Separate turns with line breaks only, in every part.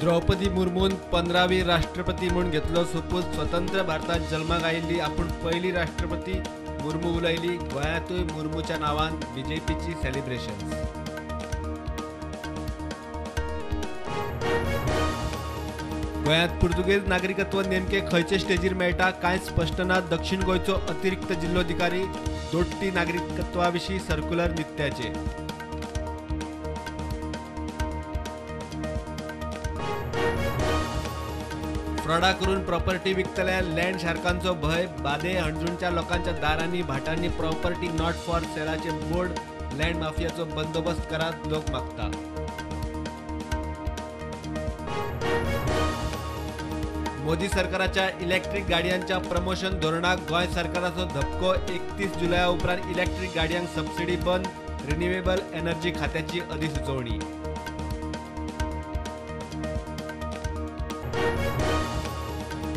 द्रौपदी मुर्मून 15वी राष्ट्रपती म्हूण घेतलो सोपूत. स्वतंत्र भारतात जल्माक आयिल्ली आपूण पयली राष्ट्रपती मुर्मू उलयली. गोंयांतूय मुर्मूच्या नांवान बीजेपीची सेलिब्रेशन्स. गोंयांत पुर्तुगेज नागरिकत्व नेमके खंयचे स्टेजीर मेळटा कांय स्पश्ट ना. दक्षिण गोंयचो अतिरिक्त जिल्लोधिकारी दोट्टी नागरिकत्वा विशीं सर्क्युलर नित्याचे. फ्रॉडा करून प्रॉपर्टी विकतल्या लँड शार्कांचो भंय. बादे हणजूणच्या लोकांच्या दारांनी भाटांनी प्रॉपर्टी not for सेलाचे बोर्ड. लँड माफियाचो बंदोबस्त करात लोक मागता. मोदी सरकाराच्या इलेक्ट्रीक गाडयांच्या प्रमोशन धोरणाक गोंय सरकाराचो धपको. 31 जुलया उपरांत इलेक्ट्रीक गाडयांक सबसिडी बंद. रिन्युएबल एनर्जी खात्याची अधिसुचोवणी.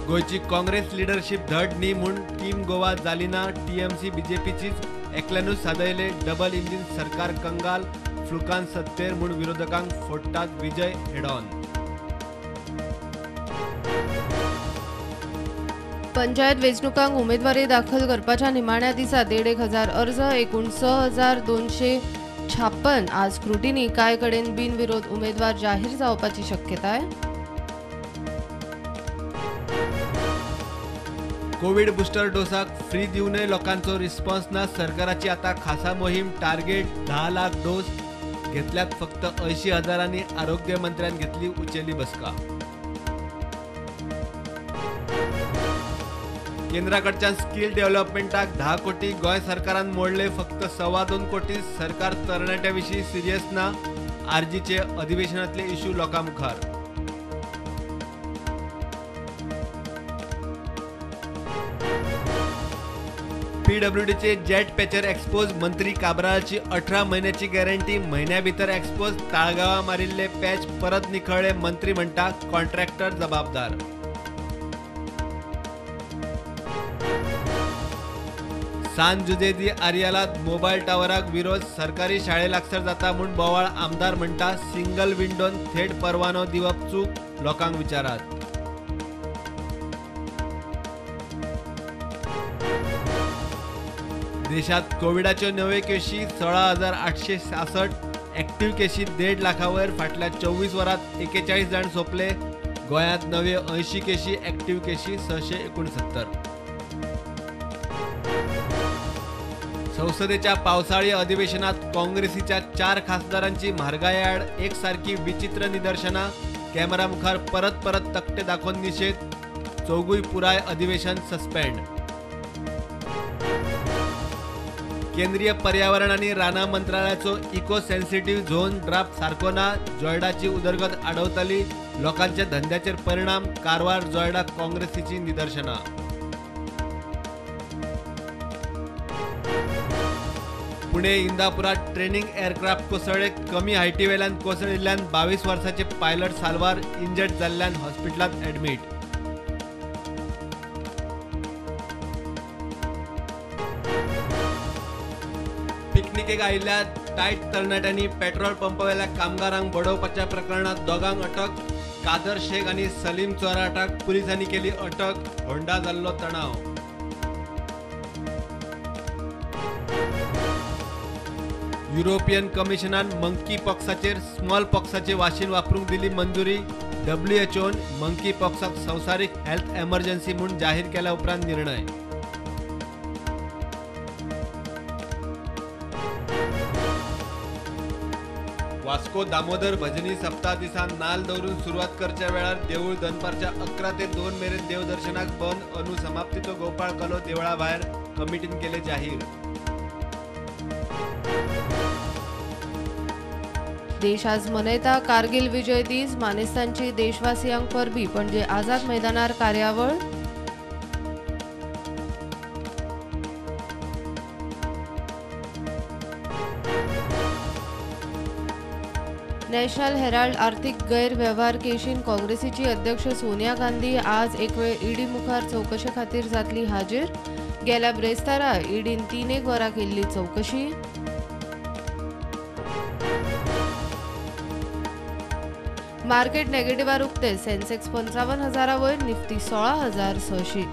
गोंयची काँग्रेस लिडरशीप धड न्ही म्हूण टीम गोवा जाली ना. टीएमसी बीजेपीचीच एकल्यानूच सादयले. डबल इंजिन सरकार कंगाल. फ्लुकान सत्तेर म्हूण विरोधकांक फोडटात विजय हेडॉन.
पंचायत वेंचणुकांक उमेदवारी दाखल करपाच्या निमाण्या दिसा 1,500 अर्ज, एकूण 6,256 आज स्क्रुटिनी. कांय कडेन बिनविरोध उमेदवार जाहीर जावपाची शक्यताय.
कोविड बुस्टर डोसाक फ्री दिवनय लोकांचो रिस्पॉन्स ना. सरकाराची आता खासा मोहीम. टार्गेट 10 लाख डोस घेतल्यात फक्त 80,000. आरोग्य मंत्र्यान घेतली उचेली बसका. केंद्राकडच्यान स्किल डेव्हलपमेंटाक 10 कोटी, गोंय सरकारान मोडले फक्त 2.25 कोटी. सरकार तरणाट्या विशीं सिरियस ना. आरजीचे अधिवेशनातले इश्यू लोकां मुखार. पीडब्ल्यूडीचे जेट पॅचर एक्सपोज. मंत्री काब्रालाची 18 म्हयन्याची गॅरंटी. म्हयन्या भितर एक्सपोज. ताळगांवां मारिल्ले पॅच परत निखळ्ळे. मंत्री म्हणटा कॉन्ट्रॅक्टर जबाबदार. सान जुजे दी आरियालात मोबायल टावराक विरोध. सरकारी शाळे लागसर जाता म्हूण बोवाळ. आमदार म्हणटा सिंगल विंडोन थेट परवानो दिवप चूक. लोकांक विचारात. देशात कोविडाच्यो नव्यो केशी 16,866, ऍक्टिव्ह केशी 1.5 लाखां वयर. फाटल्या 24 वरांत 41 जाण सोंपले. गोंयांत नव्यो 80 केशी, ऍक्टिव्ह केशी 669. संसदेच्या पावसाळी अधिवेशनात काँग्रेसीच्या 4 खासदारांची म्हारगाये आड एकसारकी विचित्र निदर्शनां. कॅमेरा मुखार परत परत तकटे दाखोवन निशेध. चौगूय पुराय अधिवेशन सस्पेंड. केंद्रीय पर्यावरण आनी रानां मंत्रालयाचो इको सेन्सिटिव्ह झोन ड्राफ्ट सारको ना. जोयडाची उदरगत आडवतली. लोकांच्या धंद्याचेर परिणाम. कारवार जोयडा काँग्रेसीची निदर्शनां. पुणे इंदापुरात ट्रेनिंग एअरक्राफ्ट कोसळ्ळे. कमी हायटीवेल्यान कोसळिल्ल्यान 22 वर्साचे पायलट साल्वार इंजर्ड जाल्ल्यान हॉस्पिटलांत ॲडमीट. पिकनिकेक आयिल्ल्या टायट तरणाट्यांनी पेट्रोल पंपावेल्या कामगारांक बडोवपाच्या प्रकरणात दोगांक अटक. कादर शेख आनी सलीम चोराटाक पुलिसांनी केली अटक. होंडा जाल्लो तणाव. युरोपियन कमिशनान मंकी पॉक्साचेर स्मॉल पॉक्साचे वाशीन वापरूंक दिली मंजुरी. डब्ल्यूएचओन मंकी पॉक्साक संवसारीक हेल्थ एमर्जन्सी म्हूण जाहीर केल्या उपरांत निर्णय. वास्को दामोदर भजनी सप्ताह दिसा नाल दवरून सुरवात करच्या वेळार देवूळ दनपारच्या 11 ते 2 मेरेन देवदर्शनाक बंद. अनु समाप्तीचो गोपाळ कलो देवळा भायर कमिटीन केले जाहीर.
देश आज मनयता कारगिल विजय दीस. मानेस्तांची देशवासियांक परबी. पणजे आझाद मैदानार कार्यावळ. नॅशनल हेराल्ड आर्थिक गैरवेव्हार केशीन काँग्रेसीची अध्यक्ष सोनिया गांधी आज एक वेळ ईडी मुखार चवकशे खातीर जातली हाजीर. गेल्या ब्रेस्तारा ईडीन 3 वरां केल्ली चवकशी. मार्केट नेगेटिव्हार उक्ते. सेन्सेक्स 55,000 वयर, निफ्टी 16,600.